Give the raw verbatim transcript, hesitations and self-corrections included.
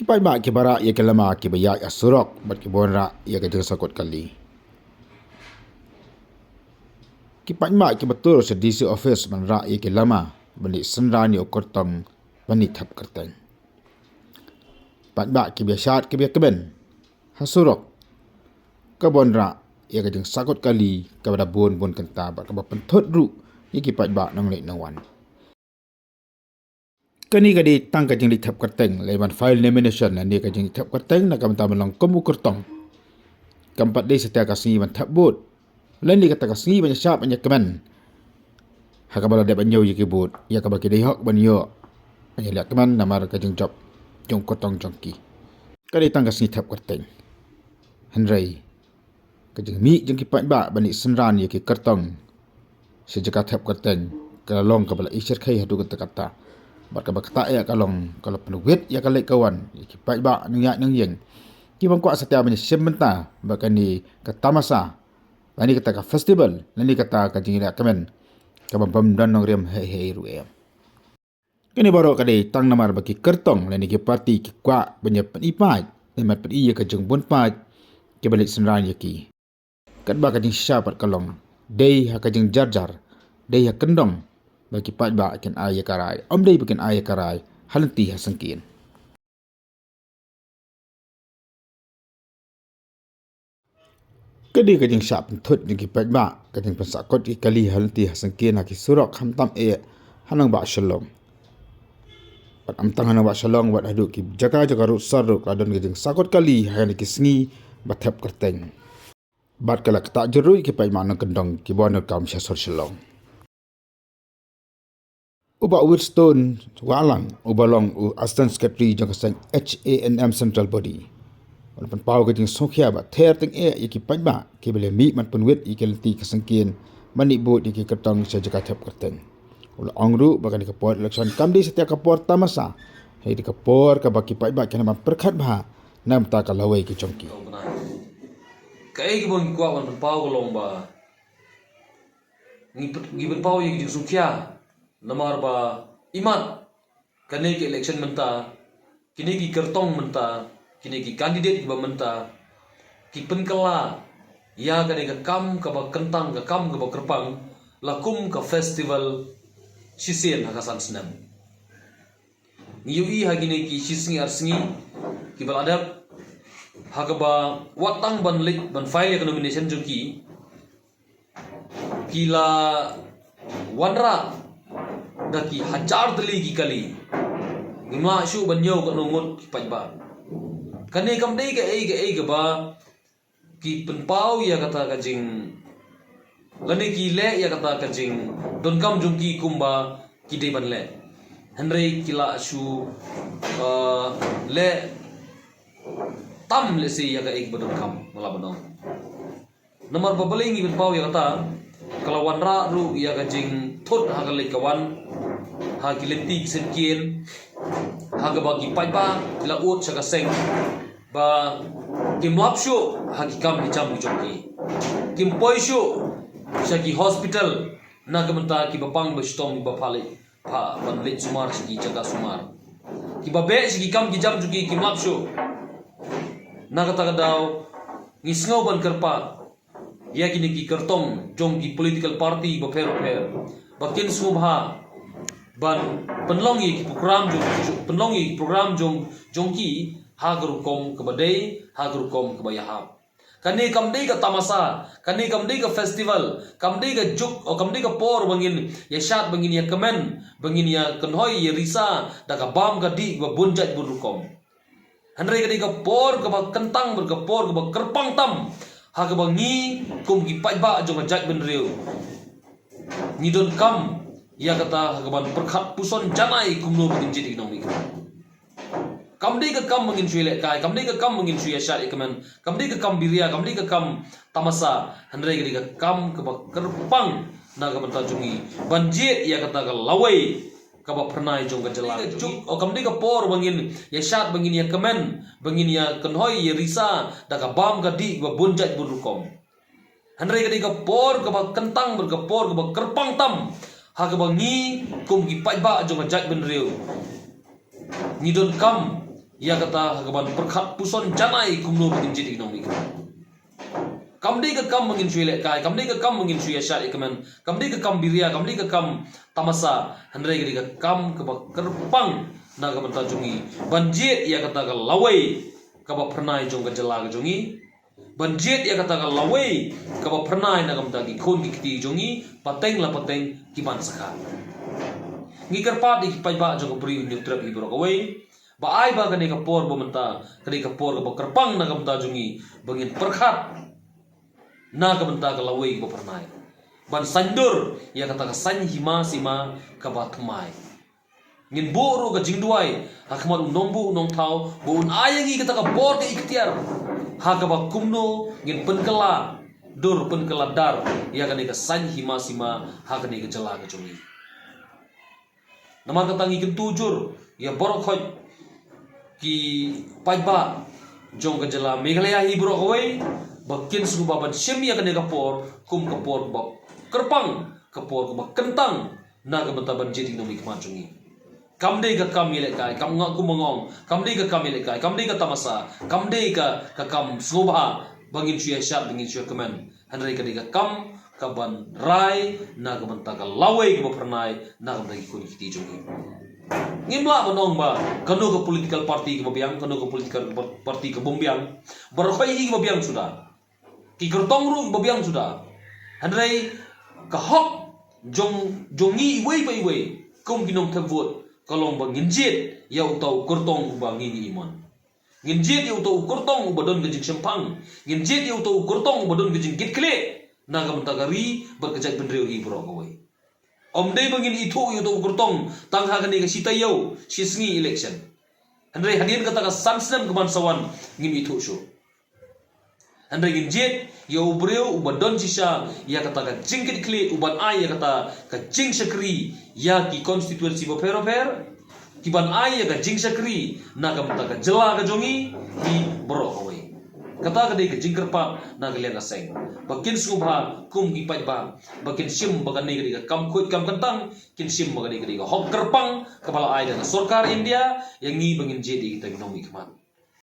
Ki paidbah kiba rah ïa ki lama kiba ïaid ha surok bad kiba wanrah ïa ka jingsakut kali. Ki paidbah kiba tur sha D C office ban rah ïa ki lama ban leit synran ïa u kyrtong ban leit thep kyrteng. Paidbah kiba ïashad kiba ïakmen ha surok kaba wanrah ïa ka jingsakut kali kaba da bun bun kynta bad kaba pynthut ruh ïa ki paidbah nongleit nongwan. Kane ka dei tang ka jingleit thep kyrteng lane ban file nomination lane ka jingleit thep kyrteng na ka bynta ban long kum u kyrtong. Kam pat dei satia ka sngi ban thep vote lane kata ka sngi ban ïashad ban ïakmen. Ha kaba la dep ban ïoh ïa ki vote ïa kaba ki dei hok ban ïoh ban ïaleh kmen namar ka jingjop jong u kyrtong jong ki. Ka dei tang ka sngi thep kyrteng. Hynrei ka jingmih jong ki paidbah ban leit synran ïa ki kyrtong sha jaka thep kyrteng ka la long kaba la ishyrkhei haduh katta katta. Bad kaba kata ïa ka long ka la pynwit ïa ka leit ka wan ïa ki paidbah nongïaid nongïeng kiba kwah satia ban ïashim bynta bad kane ka tamasa lane kata ka festival lane kata ka jingïaleh kmen kaba bym don nongrim hei hei ruh em. Kane baroh ka dei tang namar ba ki kyrtong lane ki parti ki kwah ban ïa pyni paid ne mat pyni ïa ka jingbun paid kiba leit synran ïa ki. Katba ka jingshisha pat ka long dei ha ka jingjarjar, dei ha kyndong ba ki paidbah kin ai ïa ka rai, ym dei ba kin ai ïa ka rai ha lynti ha syngkien. Ka dei ka jingshah pynthut jong ki paidbah ka jingpynsakut ki kali ha lynti ha syngkien ha ki surok khamtam eh ha nongbah Shillong. Bad ym tang ha nongbah Shillong bad haduh ki jaka jaka ruh sar ruh ka la don ka jingsakut kali ha kine ki sngi ba thep kyrteng. Bad ka la ktah jur ruh ïa ki paidbah nongkyndong kiba wan kam sha sor Shillong. U Bah Winston Wahlang uba long u Assistant Secretary jong ka seng H A N M Central Body u la pynpaw ka jingsngewkhia ba ther tyngeh ïa ki paidbah kiba la mih ban pynwit ïa ki lynti ka syngkien ban leit bud ïa ki kyrtong sha jaka thep kyrteng. U la ong ruh ba kane ka por election kam dei satia ka por tamasa, hynrei ka por kaba ki paidbah kin nang ban pyrkhat bha na ka bynta ka lawei ka jong ki. Kaei kaba ngi kwah ban pynpaw ka long ba ngi pyn-, ngi pynpaw ïa ka jingsngewkhia namar ba imat kane ka election mynta, kine ki kyrtong mynta, kine ki candidate kiba mynta ki pynkylla ïa kane ka kam kaba kyntang, ka kam kaba kyrpang la kum ka festival shisien ha ka san snem. Ngi ïohi ha kine ki shi sngi ar sngi kiba la dep ha kaba wat tang ban leit ban file ïa ka nomination jong ki, ki la wanrah da ki hajar tylli ki kali. Ngim lah shuh ban ñiew katno ngut ki paidbah. Kane kam dei kaei kaei kaba ki pynpaw ïa kata ka jing, lane ki leh ïa kata ka jingdonkam jong ki kumba ki dei ban leh. Hynrei ki lah shu, uh, leh tam lehse ïa kaei kaba donkam, nga lah ban ong. Namar ba balei ngi pynpaw ïa kata, ka la wanrah ruh ïa ka jingthut ha ka leit ka wan ha ki lynti ki syngkien ha kaba ki paidbah ki la ud sha ka seng ba kim lap shuh ha ki kam ki jam ki jong ki. Kim poi shuh sha ki hospital na ka bynta kiba pang ba shitom kiba pha leit, pha ban leit sumar sha ki jaka sumar. Kiba beh sha ki kam ki jam jong ki kim lap shuh. Na kata ka daw ngi sngew ban kyrpad ïa kine ki kyrtong jong ki political party bapher bapher ba kin sngewbha ban pynlong ïa ki program jong, pynlong ïa ki program jong, jong ki ha ka rukom kaba dei, ha ka rukom kaba ïahap. Kane kam dei ka tamasa, kane kam dei ka festival, kam dei ka juk, o kam dei ka por ba ngin ïashad, ba ngin ïakmen, ba ngin ïakynhoi ïarisa da ka bam ka dih ba bun jait bun rukom. Hynrei ka dei ka por kaba kyntang bad ka por kaba kyrpang tam ha kaba ngi kum ki paidbah jong ka jaitbynriew ngi donkam ïa kata ha kaban pyrkhat puson janai kumno ba ngin jied ïa ki nongmihkhmat. Kam dei ka kam ba ngin shu ïalehkai, kam dei ka kam ba ngin shu ïashad ïakmen, kam dei ka kam biria, kam dei ka kam tamasa, hynrei ka dei ka kam kaba kyrpang na ka bynta jong ngi ban jied ïa kata ka lawei kaba phyrnai jong ka jylla. Ka juk, o kam dei ka por ba ngin ïashad, ba ngin ïakmen, ba ngin ïakynhoi ïarisa da ka bam ka dih ba bun jait bun rukom. Hynrei ka dei ka por kaba kyntang bad ka por kaba kyrpang tam ha kaba ngi kum ki paidbah jong ka jaitbynriew ngi donkam ïa kata ha kaban pyrkhat puson janai kumno ba ngin jied ïa ki nongmihkhmat. Kam dei ka kam ba ngin shu ïalehkai, kam dei ka kam ba ngin shu ïashad ïakmen, kam dei ka kam biria, kam dei ka kam tamasa, hynrei ka dei ka kam kaba kyrpang na ka bynta jong ngi ban jied ïa kata ka lawei kaba phyrnai jong ka jylla ka jong ngi, ban jied ïa kata ka lawei kaba phyrnai na ka bynta ki khun ki kti jong ngi, pateng la pateng ki ban sakha. Ngi kyrpad ïa ki paidbah jong ka Bri u Hynñiewtrep hi baroh kawei ba ai ba kane ka por ba mynta ka dei ka por kaba kyrpang na ka bynta jong ngi ba ngin pyrkhat na ka bynta ka lawei kaba phyrnai ban saiñdur ïa kata ka saiñ hima sima kaba thymmai. Ngin buh ruh ka jingduwai ha khmat u nongbuh u nongthaw ba un ai ïa ngi kata ka bor ka iktiar ha kaba kumno ngin pynkylla dur pynkylla dar ïa kane ka saiñ hima sima ha kane ka jylla ka jong ngi. Namar kata ngi kyntu jur ïa baroh khoit ki paidbah jong ka jylla Meghalaya hi baroh kawei ba kin sngewbha ban shim ïa kane ka por kum ka por ba kyrpang, ka por ba kyntang na ka bynta ban jied ïa ki nongmihkhmat jong ngi. Kam dei ka kam ïalehkai, kam nga kum nga ong, kam dei ka kam ïalehkai, kam dei ka tamasa, kam dei ka, ka kam sngewbha ba ngin shu ïashad, ba ngin shu ïakmen. Hynrei ka dei ka kam kaban rai na ka bynta ka lawei kaba phyrnai na ka bynta ki khun ki kti jong ngi. Ngim lah ban ong ba kano ka political party kaba biang, kano ka political party kabym biang. Baroh hi kiba biang suda. Ki kyrtong ruh kiba biang suda. Hynrei ka hok jong, jong ngi iwei pa iwei kum ki nongthep vote ka long ba ngin jied ïa uta u kyrtong uba ngi ngi ïohi. Ngin jied ïa uta u kyrtong uba don ka jingshemphang. Ngin jied ïa uta u kyrtong uba don ka jingkitkhlieh na ka bynta ka ri bad ka jaitbynriew hi baroh kawei. Ym dei ba ngin ithuh ïa uta u kyrtong tang ha kane ka shi taïew shi sngi election. Hynrei hadien kata ka san snem kaban sa wan ngin ithuh shuh. Hynrei ngin jied ïa u briew uba don shisha ïa kata ka jingkitkhlieh, uban ai ïa kata ka jingshakri ïa ki constituency bapher bapher, kiban ai ïa ka jingshakri na ka bynta ka jylla ka jong ngi hi baroh kawei. Kata ka dei ka jingkyrpad na ka liang ka seng ba kin sngewbha kum ki paidbah ba kin shim ba kane ka dei ka kam khuid kam kyntang, kin shim ba kane ka dei ka hok kyrpang kaba la ai da ka sorkar India ïa ngi ba ngin jied ïa kita ki nongmihkhmat.